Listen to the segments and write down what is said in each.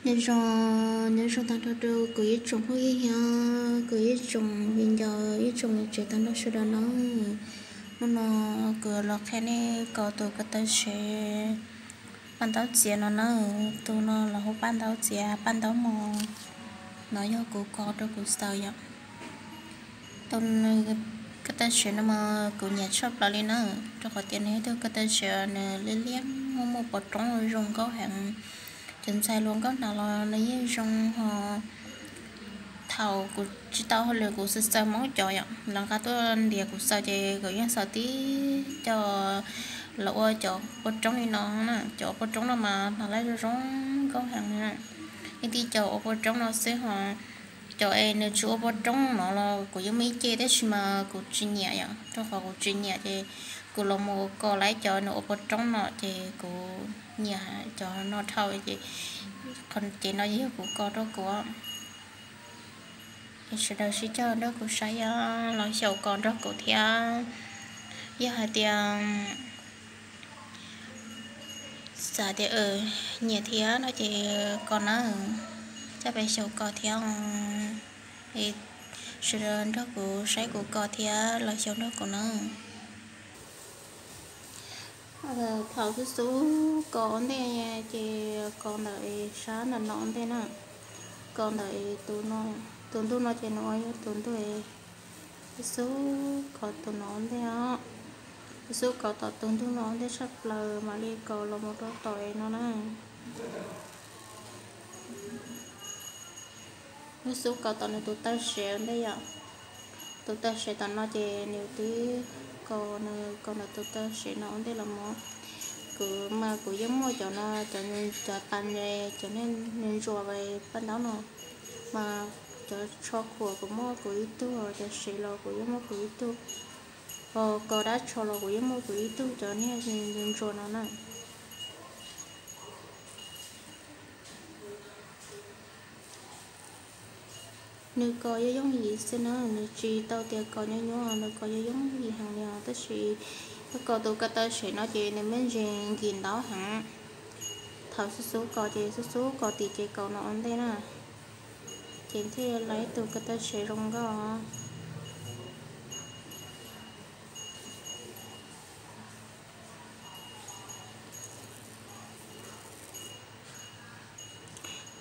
Nyob zoo, nyob zoo tag nrho rau kuv ib tsoom phooj ywg thiab kuv ib tsoom viv ncaus ib tsoom niam tsev tag nrho sawv daws nawb. Hnub no kuv los qhia nej kos tus ko taw sev paj ntaub txiav no na. Tus no los hu paj ntaub txiav paj ntaub mos. No yog kuv kos rau kuv xaws yom. Tus ko taw sev no mas kuv nyiam tshaj plaws li na, rau qhov tias nws yog tus ko taw sev nws liab liab muaj muaj pos roob zoo nkauj heev. Cov ntxhais hluas nkauj hnav los nws yeej zoo ho. Thaum kuv tsis tau hauj lwm kuv xaws xaws Hmoob cov yom, lawv nqa tuaj ntiav kuv xaws ces kuv yeej xaws tib co los ua cov pos roob li no na. Cov pos roob no mas hnav lawm zoo zoo nkauj heev na. Ib tib co ua pos roob no xwb ho. Cov es nws tsis ua pos roob no los kuv yeej muaj ib ce tab sis mas kuv tsis nyiam yom, rau qhov kuv tsis nyiam ces kuv los mus kos lawm cov nws ua pos roob no ces kuv nyiam cov no dhau ces qhov ces no yog kuv kos rau kuv. Es sawv daws sib cog nrog kuv saib, yog los xyaum kos nrog kuv thiab. Yog hais tias xav tias nyiam thiab no ces kos na, coj peb xyaum kos thiab. Es sawv daws nrog kuv saib kuv kos thiab los xyaum nrog kuv na. Thaum xub xub kos ua ntej ces kos ntawm sab ntawm no ua ntej na. Kos ntawm tus no, tus ntug no ces nws ua yog tus ntug xub xub kos tus no ua ntej os. Xub xub kos tom tus ntug no ua ntej tshaj plaws mam li kos los mus rau tom no na. Xub xub kos tom nws tus taw sev ua ntej yom. Tus taw sev tom no ces nws twb kos, nws kos ntawm tus taw sev no ua ntej los mus. Kuv mas kuv yeej muaj cov no, cov, cov tas nres, cov niag ntsuas paj ntaub no, mas cov tsho khuam kuv muaj kuv ib tug, cov sev los kuv yeej muaj kuv ib tug, ho kos dab tsho los kuv yeej muaj kuv ib tug, cov niag ntsuas no na. Nws kos yooj yooj yim xwb na, nws tsis tau tias kos nyuaj nyuaj, nws kos yooj yooj yim heev li os. Tab sis yog kos tus ko taw sev no ces nws me ntsis nkim ntaub heev. Thaum xub xub kos ces xub xub kos tim ces kos no ua ntej na, ces thiaj li ib tug ko taw sev zoo nkauj.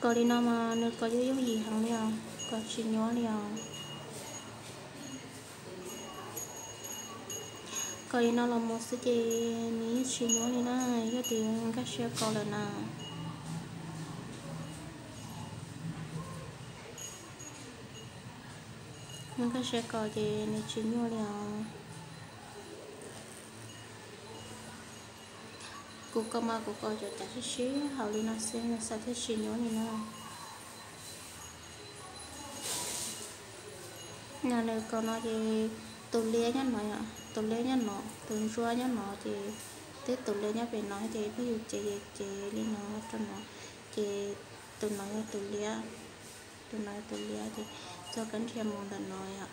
Kos li no mas nws kos yooj yooj yim heev li os, kos tsis nyuaj li os. Kos li no los mus xwb ces nws yeej tsis nyuaj li na, yog tias nkag siab kos lawm na. Nkag siab kos ces nws tsis nyuaj li os. Kuv kos mas kuv kos cov cav sib sib hauv li no xwb xav thiaj tsis nyuaj li na. Nws kos no ces tus liab nyob no yom, tus liab nyob no, tus ntsuab nyob no ces twb tus liab nyob pem no ces peb yus cev ces cev li no rau no, ces tus no yog tus liab, tus no yog tus liab ces txoj kab nrhiav mus ntawm no yom.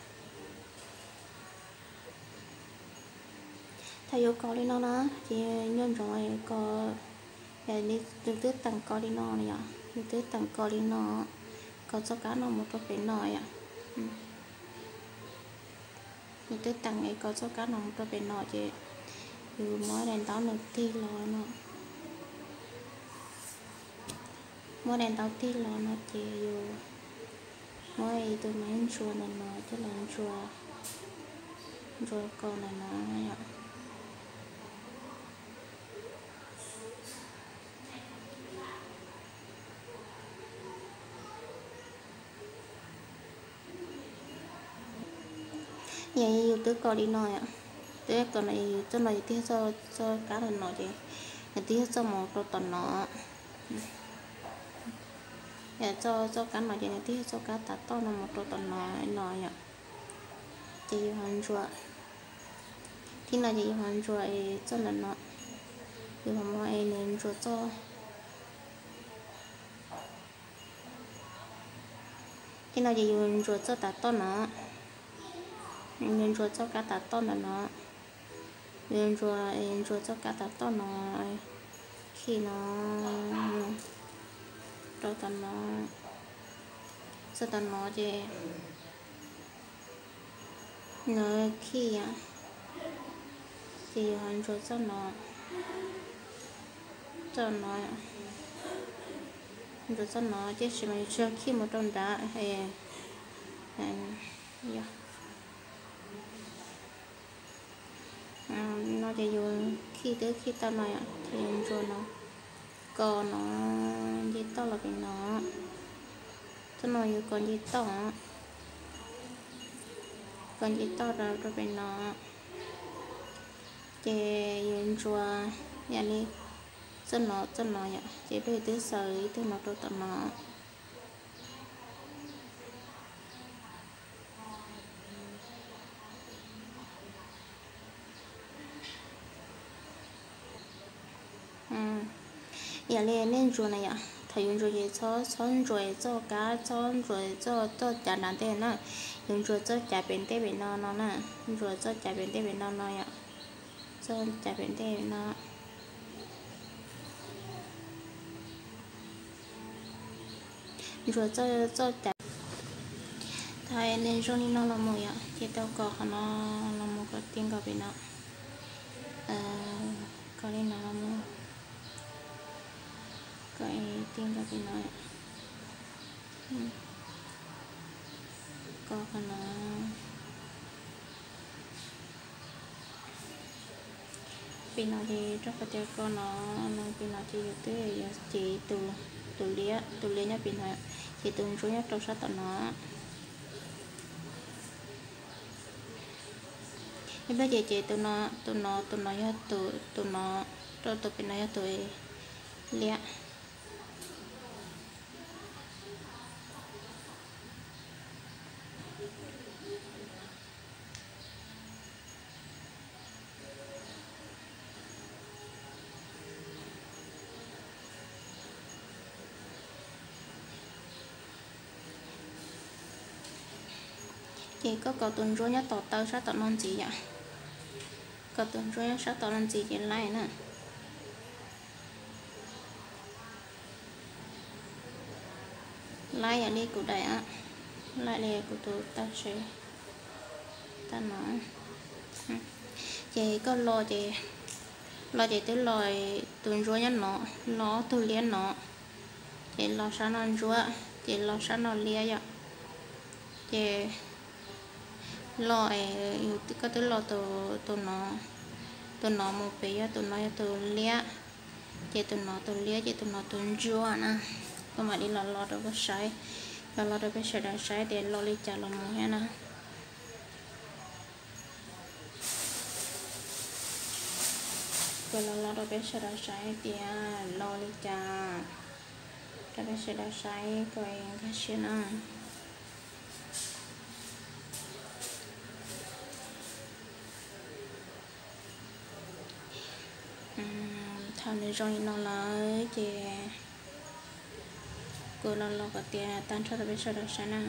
Thaum yus kos li no na ces nco ntsoov kos, yus twb teem kos li no yom, yus twb teem kos li no, kos txoj kab no mus rau pem no yom. Yus twb teem es kos txoj kab no mus rau pem no ces yus muab daim ntaub nws tig los no. Muab daim ntaub tig los no ces yus muab tus me ntsuas ntawm no coj los ntsuas, ntsuas kos ntawm no yom. Yog yus twb kos li no, twb kos no, yus txoj no yus tig txoj kab ntawm no ces nws twb yog txoj mus rau tom no. Yog txoj, txoj kab no ces nws twb yog txoj kab tav toj no mus rau tom no, no yom. Ces yus ho ntsuas, thib no ces yus ho ntsuas es txoj ntawm no, yus ho muab es nws ntsuas txoj, thib no ces yus ntsuas txoj tav toj no, yus ntsuas txoj kab tav toj ntawm no, yus ntsuas, ntsuas txoj kab tav toj no, khi no rau Tom no, txog tom no ces nws khij, ces yus ho ntsuas txoj no, txoj no, ntsuas txoj no tiam sis mas yus tsis yog khij mus rau nrad. No ces yus khij twb khij tau no yom, ces yus ntsuas no, kos no nce toj los pem no. Txoj no yus kos nce toj, kos nce toj rau pem no, ces yus ntsuas yam li txoj no, txoj no yom, ces peb twb xaws ib tug no rau tom no. Yam li nej ntsuas na yom, thaum yus ntsuas ces txhob, txhob ntsuas txoj kab, txhob ntsuas txoj, txoj cav nram ntej na, yus ntsuas txoj cav pem ntej pem no no na, ntsuas txoj cav pem ntej pem no no yom, txoj cav pem ntej no. Ntsuas txoj, txoj cav. Thaum nws zoo li no los mus yom, ces tau kos qhov no los mus kom ti nkaus pem no. Kos li no los mus kom ti nkaus pem no. Kos qhov no. Pem no ces rau qhov tias kos no, no pem no ces yus twb yuav cev tus, tus liab, tus liab nyob pem no, ces tus ntsuab nyob rau sab tom no. Ib pliag ces cev tus no, tus no, tus no yog tus, tus no, rau tus pem no yog tus liab. Ces koj kos tus ntsuab nyob tom taw sab tom no ntxiv yom. Kos tus ntsuab nyob sab tom no ntxiv ces laib na. Laib yam li kuv daim, laib li kuv tus taw se tag no. Ces koj lo ces, lo ces twb lo tus ntsuab nyob no, lo ob tug liab no, ces lo sab no ntsuab ces lo sab no liab yom. Ces lo, koj twb lo tus no, tus no mus pem yog tus no yog tus liab, ces tus no tus liab ces tus no tus ntsuab na. Kuv mam li los lo rau koj saib, los lo rau peb sawv daws saib tias lo li cas los mus thiab na. Kuv los lo rau peb sawv daws saib tias lo li cas, rau peb sawv daws saib kom nkag siab na. Thaum nws zoo li no lawm ces kuv los lo kom tiav tag nrho rau peb sawv daws saib na.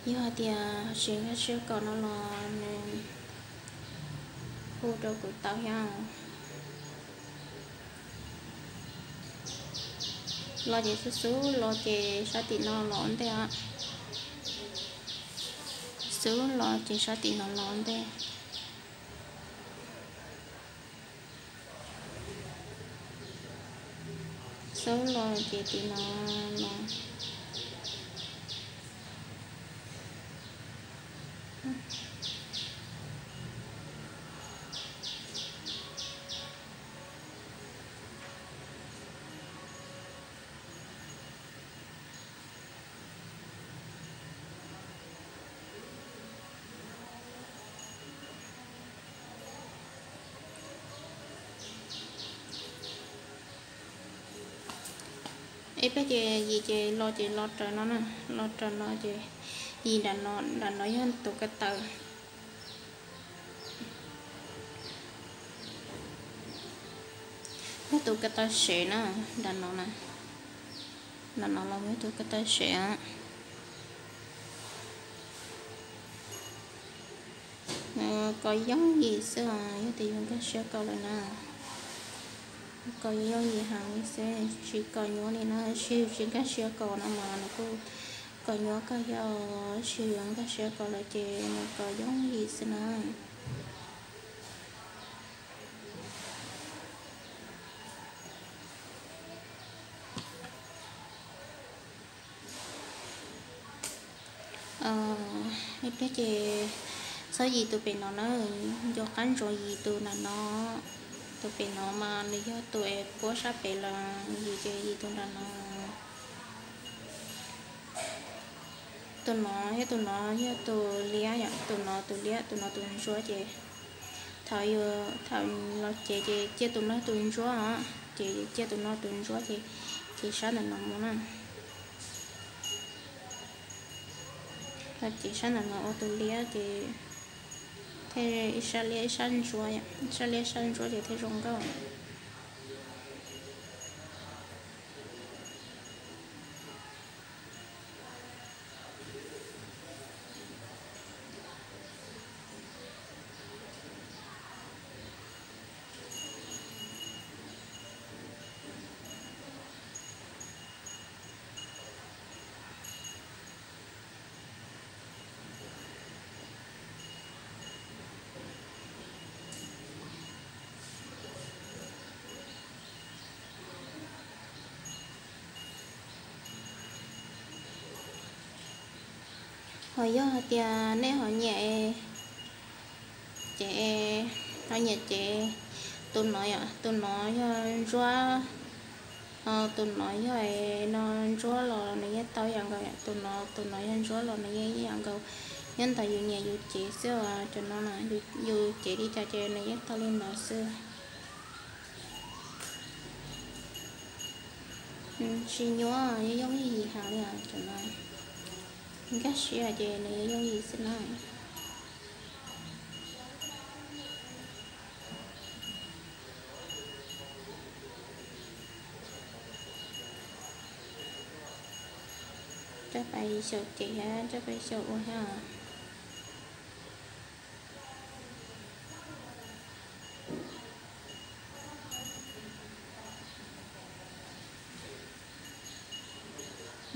Yog hais tias tsis nkag siab kos no los nws hu rau kuv tau thiab. Lo ces xub xub lo ces sab tim no los ntej, xub lo ces sab tim no los ntej. Xub lo ces tim no los. Ib pliag ces yim ces lo ces lo raws no na, lo raws no ces yim nram no, nram no yog tus ko taw. Yog tus ko taw sev na, nram no na, nram no los yog tus ko taw sev. Kos yooj yim xwb os, yog tias yus nkag siab kos lawm na, kos yooj yim heev li xwb, tsis kos nyuaj li na. Tab sis yus tsis nkag siab kos no mas nws kuj kos nyuaj kawg thiab, tab sis yus nkag siab kos lawm ces nws kos yooj yim xwb na. Ib pliag ces txhob yim tus pem no na, nco qab ntsoov yim tus nram no. Tus pem no mas nws yog tus es puab sab pem los yim ces yim tus nram no. Tus no yog, tus no yog tus liab yom, tus no tus liab, tus no tus ntsuab ces thaum, thaum los cev ces cia tus no tus ntsuab os, ces cia tus no tus ntsuab ces, ces sab ntawm no mus na. Los cev sab ntawm no ua tus liab ces thiaj ib sab liab ib sab ntsuab, ib sab liab ib sab ntsuab ces thiaj zoo nkauj. Ho yog hais tias nej ho nyiam ces, ho nyiam ces tus no yom, tus no yog ntsuab, tus no yog no ntsuab los nws yeej tau ib yam nkaus, tus no, tus no yog ntsuab los nws yeej ib yam nkaus. Nyob ntawm yus nyiam yus cev xwb os, cov no yus cev li cas ces nws yeej tau li ntawd xwb. Tsis nyuaj, yooj yim heev li os cov no. Nkag siab ces nws yooj yim xwb na. Coj pais xyaum cev thiab coj pais xyaum ua thiab.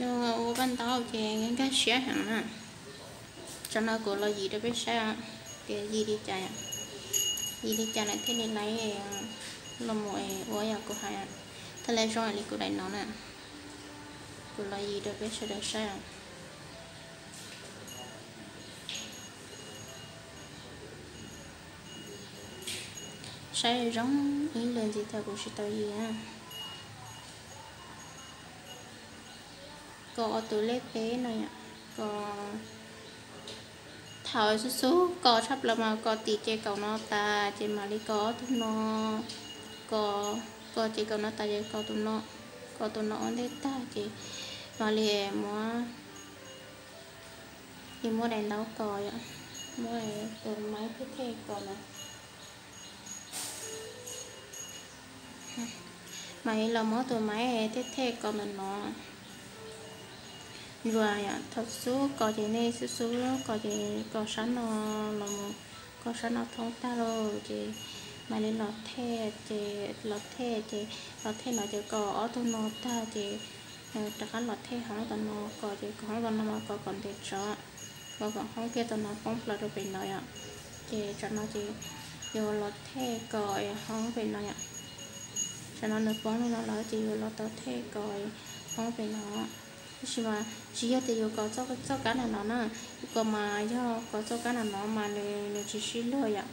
Yog ua paj ntaub ces nkag siab heev na. Tsam no kuv los yim rau peb saib tias yim li cas, yim li cas lawm thiaj li laiv los mus ua yam kuv hais. Thiaj li zoo li kuv daim no na, kuv los yim rau peb sawv daws saib. Saib zoo ib lwm ntxiv thaum kuv tsis tau yim na. Kos ua tus lej teb no yom, kos thaum xub xub kos tshaj plaws mas kos tim ces kaum no tas ces mam li kos ob tug no, kos, kos ces kaum no tas ces kos tus no, kos tus no ua ntej tag ces mam li muab, li muab daim ntaub kos yom, muab tus maiv thej thej kos na. Mam li los muab tus maiv thej thej kos ntawm no. Ntsuas yom, thaum xub kos ces nej xub xub kos ces kos sab no los mus, kos sab no thoob tag lauj ces mam li los thej ces, los thej ces, los thej no ces kos ob tug no tag ces rov qab los thej hoob tom no kos ces kos hoob tom no mas kos kom ntev tsawv, kos kom hoob kiag tom no poob plaws rau pem no yom. Ces tsam no ces yuav los thej kos hoob pem no yom. Tsam no nws poob li no lawm ces yuav los tau thej kos hoob pem no. Tab sis mas tsis yog tias yuav kos txoj kab nram no na, kos mas yog kos txoj kab nram no mas nws tsis sib luag yom.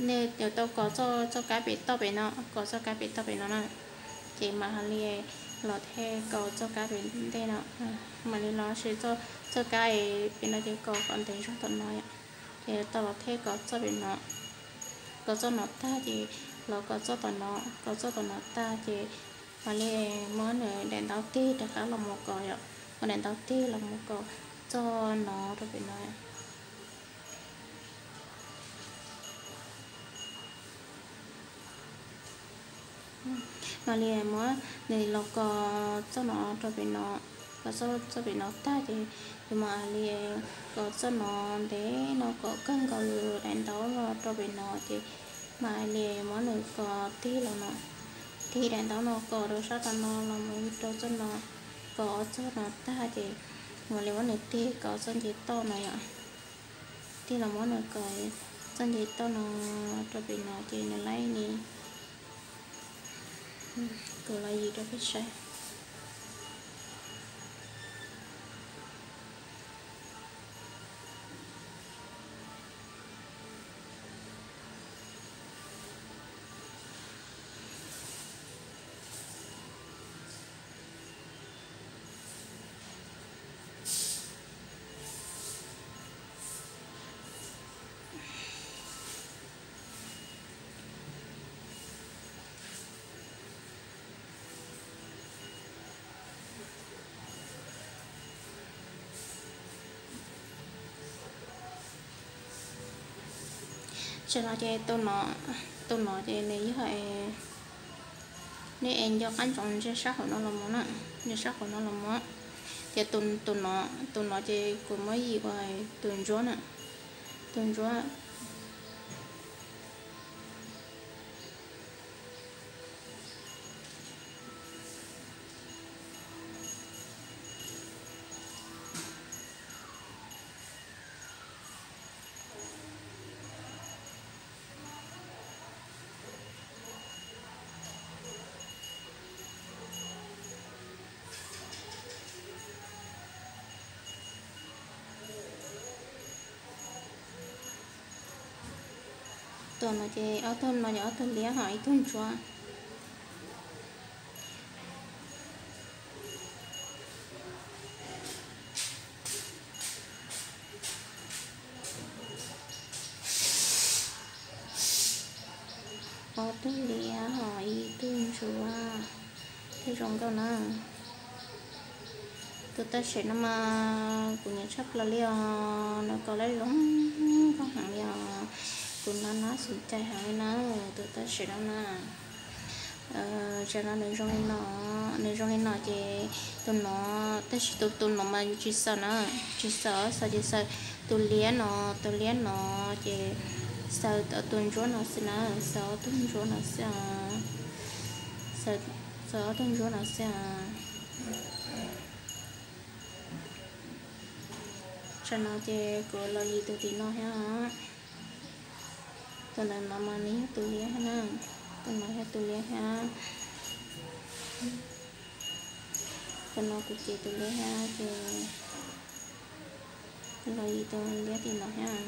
Nej yuav tau kos txoj kab pem toj pem no, kos txoj kab pem toj pem no na. Ces mam li los thej kos txoj kab pem ntej no, mam li los sis txoj kab pem no ces kos kom ntev zog tom no yom. Ces tau los thej kos txoj pem no, kos txoj no tag ces los kos txoj tom no, kos txoj tom no tag ces mam li muab nws daim ntaub tig rov qab los mus kos yom, muab daim ntaub tig los mus kos txoj no rau pem no. Mam li muab nws los kos txoj no rau pem no. Kos txoj pem no tag ces yus mam li kos txoj no ntev no kom kawg nkaus yus daim ntaub no rau pem no ces mam li muab nws kos tig los no, tig daim ntaub no kos rau sab tom no los mus rau txoj no, kos ob txoj no tag ces mam li muab nws tig kos txoj nce toj no yom. Tig los muab nws kos txoj nce toj no rau pem no ces nws laib ni. Kuv los yim rau peb saib. Tam no ces tus no ces nws yog, nej es nco qab ntsoov ntsia sab hauv no los mus na, ntsia sab hauv no los mus. Ces tus no ces kuv muab yim ua tus ntsuab na, tus ntsuab. Tus no ces ob tug no yog ob tug liab ho ib tug ntsuab. Ob tug liab ho ib tug ntsuab, thiaj zoo nkauj na. Tus tam sim no mas kuv nyiam tshaj plaws li os, nws kos lawv zoo nkauj heev li os. Kuv nab nab xum cai heev li na, tus tam sim no na. Tam no nws zoo li no, nws zoo li no ces tus no, tab sis tus tus no mas yus tsis xaws na, tsis xaws, xaws ces xaws tus liab no, tus liab no ces xaws tus ntsuab no xwb na, xaws ob tug ntsuab no xwb os. Xaws ob tug ntsuab no xwb os. Tam no ces kuv los yim tus tim no thiab. Tus ntawm no mas nws yog tus liab thiab na, tus no yog tus liab thiab. Tus no kuv ces tus liab thiab ces los yim tus liab tim no thiab.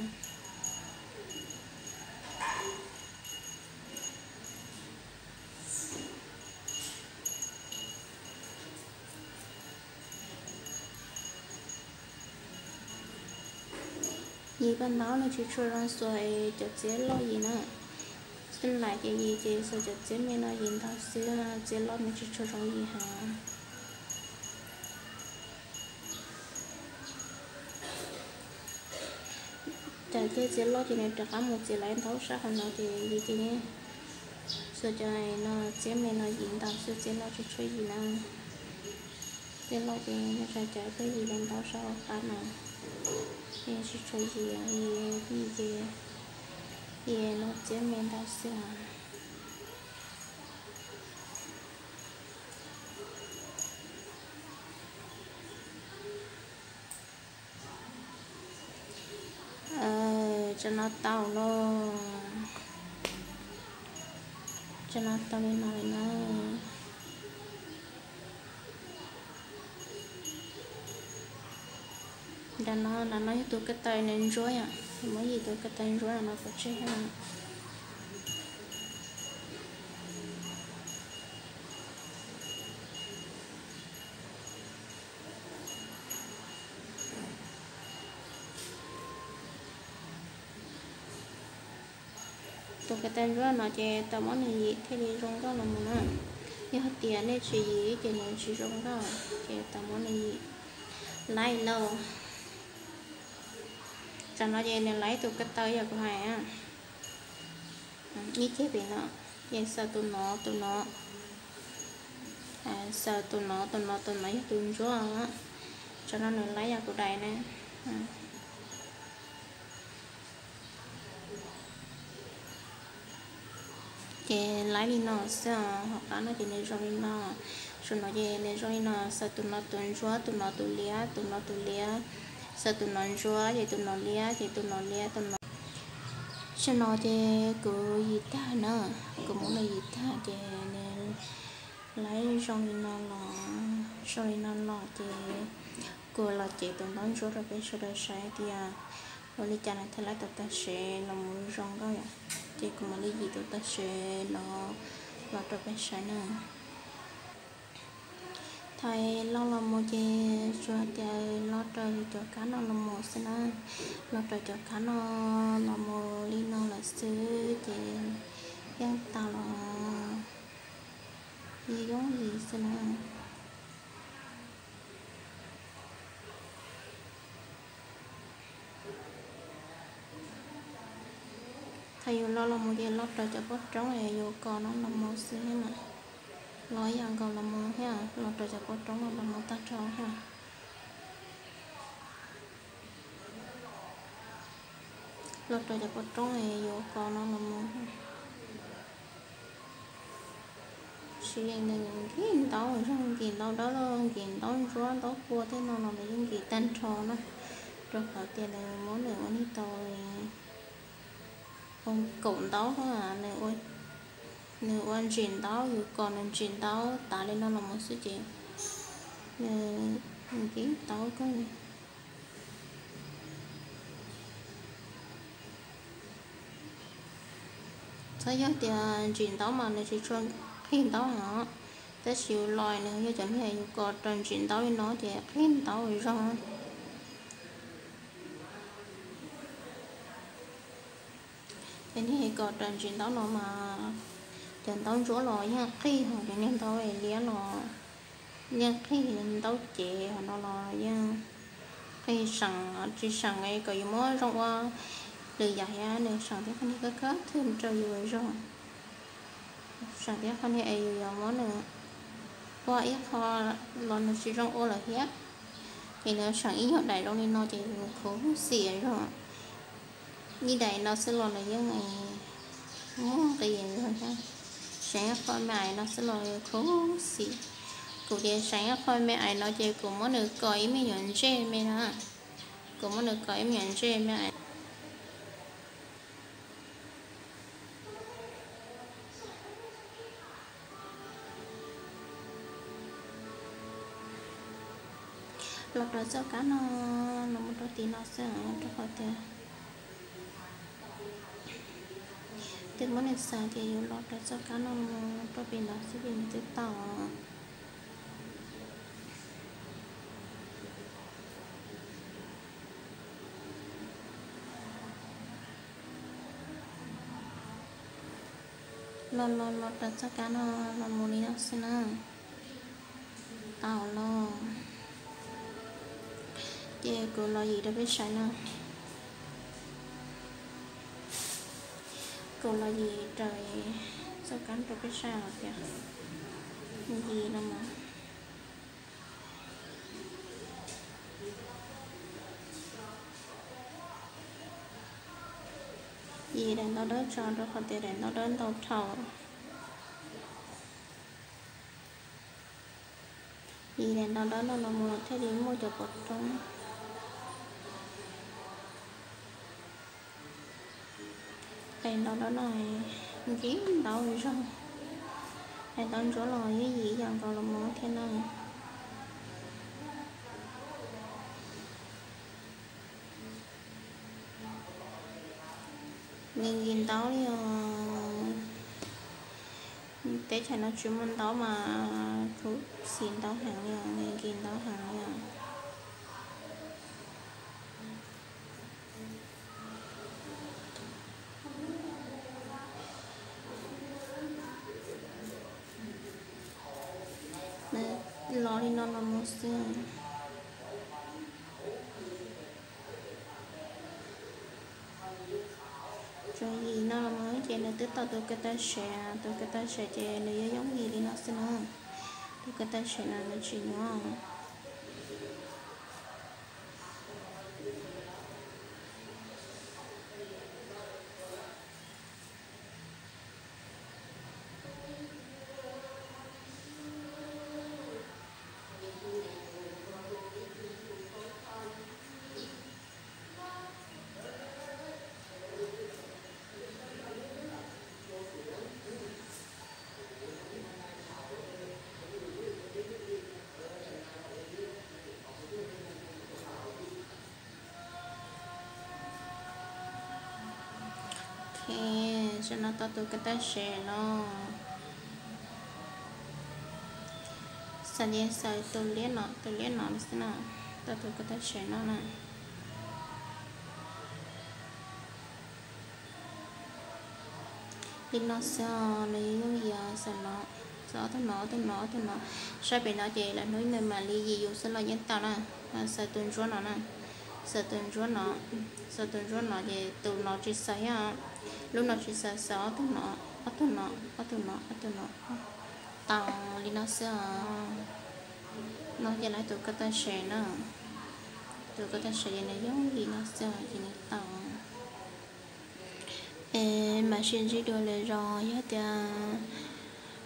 Yim paj ntaub nws tsis tshua zoo xuas es cov txiab loj yim na. Xwb lais ces yim ces xuas cov txiab me no yim ntau xwb, txiab loj nws tsis tshua zoo yim heev. Cov txiab loj ces nws rov qab mus txiav lawv ntaub sab hauv no ces yim ces xuas cov no txiab me no yim ntau xwb, txiab loj tsis tshua yim na. Txiab loj ces nws tsa cov tuaj yim lawv ntaub sab hauv qab no, ces tsis tshua yim, yim ces yim no txiab me ntau xwb os. Tam no tau lawm, tam no tau li no lawm na. Nram no, nram no yog tus ko taw nws ntsuab yom, muab yim tus ko taw ntsuab no pov tseg thiab. Tus ko taw ntsuab no ces tau muab nws yim thiaj li zoo nkauj los mus na. Yog hais tias nej tsis yim ces nws tsis zoo nkauj, ces tau muab nws yim. Laib no, tam no ces nws laib tus ko taw yog kuv hais ib ceg pem no, ces xaws tus no, tus no, Xaws tus no, tus no, tus no yog tus ntsuab. Tsam no nws laib yam kuv daim na. Ces laib li no xwb os, hauv qab no ces nws zoo li no. Saum no ces nws zoo li no, xaws tus no tus ntsuab, tus no tus liab, tus no tus liab, xaws tus no ntsuab ces tus no liab, ces tus no liab, tus no. Saum no ces kuv yim tag na, kuv muab nws yim tag ces nws laib zoo li no los, zoo li no los ces kuv los cev tus ntaub ntsuab rau peb sawv daws saib tias ua li cas nws thiaj laib tau tag sev los mus zoo nkauj yom. Ces kuv mam li yim tus tag sev no los rau peb saib na. Thaum los los mus ces tsuas hais tias los raws yus cov kab no los mus xwb na. Los raws cov kab no los mus li no lawm xwb ces yeej tau los, yeej yooj yim xwb na. Thaum yus los los mus ces los raws cov pob roob es yus kos no los mus xwb thiab na. Los ib yam nkaus los mus thiab, los raws cov pob roob no los mus tag nrho thiab. Los raws cov pob roob es yus kos no los mus. Tsis, nws nkig ntaub zoo, nkig ntaub dawb, nkig ntaub ntsuab, ntaub kua tej no los nws yeej nkig tag nrho na. Rau qhov tias nws muab nws ua li tau ua kaum ntaub, nws ua ntsis ntaub, yus kos nws ntsis ntaub tas li no los mus xwb ces nws nkig ntaub kawg li. Txhob yog tias ntsis ntaub mas nws tsis tshua qig ntaub os, tab sis yus los nws yog cov niag yus kos raws ntsis ntaub li no ces qig ntaub zoo. Ces niag kos raws ntsis ntaub no mas cov ntaub ntsuab los yeej qig, ho cov niag ntaub liab los yeej qig, ntaub cev ho no los yeej qig, seem tsis seem kom yus muab zoo ua lwm yam thiab, nws seem tias qhov niag kab kab thwj rau yus zoo. Seem tias qhov niag es yus yuav muab nws ua ib qho los nws tsis zoo ua lawm thiab. Ces nws seem ib nyuag daim zoo li no ces yus khuv xim zoo. Ib daim no xwb los nws yeej muaj nqis zoo thiab. Seem ib qho me ais no xwb los khuv xim. Kuv ces seem ib qho me ais no ces kuv muab nws kos ib me nyuam ntsej me na. Kuv muab nws kos ib me nyuam ntsej me ais. Los rau txoj kab no, los mus rau tim no xwb rau qhov tias twb muab nws xaws ces yus los rau txoj kab no mus rau pem no xwb ces nws twb tau. Los los los rau txoj kab no los mus li no xwb na. Tau los. Ces kuv los yim rau peb saib na. Kuv los yim raws txoj kab rau peb saib hais tias yim no mas yim daim ntaub dawb tso rau qhov tias daim ntaub dawb ntau dhau. Yim daim ntaub dawb no los mus thiaj li muaj cov pov roob. Daim ntaub dawb no nkig ntaub zoo. Daim ntaub ntsuab los yeej yim ib yam nkaus los mus thiab na. Nws nkig ntaub li os. Teb chaws no tsis muaj ntaub mas khuv xim ntaub heev li os, nws nkig ntaub heev li os. Nws los li no los mus xwb. Tsuas yim no los mus ces nws twb tau tus ko taw sev, tus ko taw sev ces nws yuav yooj yim li no xwb na. Tus koj tab sev no nws tsis nyuaj. Ok, tam no tau tus koj tab sev no. Xav li xav tus liab no, tus liab no xwb na, tau tus koj tab sev no na. Li no xwb os, nws yeej yooj yim os, xav no, xav ob tug no, ob tug no, ob tug no. Saib pem no ces lawv hnub nws mam li yim yus xwb los yeej tau na. Xav tus ntsuab no na, xav tus ntsuab no, xav tus ntsuab no ces tus no tsis xav thiab, lub no tsis xav, xav ob tug no, ob tug no, ob tug no, ob tug no. Tau li no xwb os. No ces lawv tus koj tab sev na, tus koj tab sev ces nws yooj yim no xwb os ces nws tau. Es mam sib ntsib dua lwm zaus, yog tias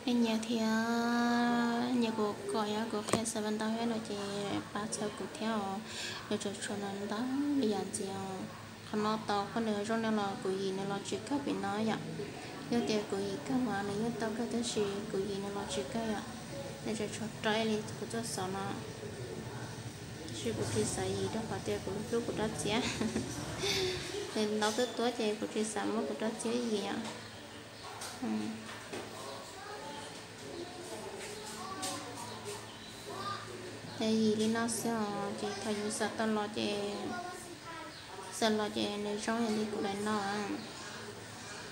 nej nyiam thiab nyiam kuv kom yog kuv qhia xav pab ntau thiab no ces pab txhawb kuv thiab os. Nws tsuas tshuav no ntau li yam ntxiv os. Qhov no tau qhov nws zoo no los kuv yim nws los tsis kawg pem no yom. Yog tias kuv yim kawg mas nws yeej tau kawg tab sis kuv yim nws los tsis kawg yom. Nws tsuas tshuav rau ib li kuv txoj xov no. Tab sis kuv tsis xav yim rau qhov tias kuv hlub kuv rab txiab. Nws ntau tuab tuab ces kuv tsis xav muab kuv rab txiab yim os. Ces yim li no xwb os, ces thaum yus xav tau los ces, xav los ces nws zoo yam li kuv daim no,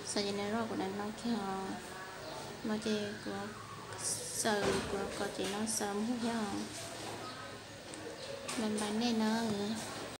xav ces nws zoo kuv daim no kiag os. No ces kuv xav, kuv kom ces no xav muag thiab os. Bye bye nej nawb.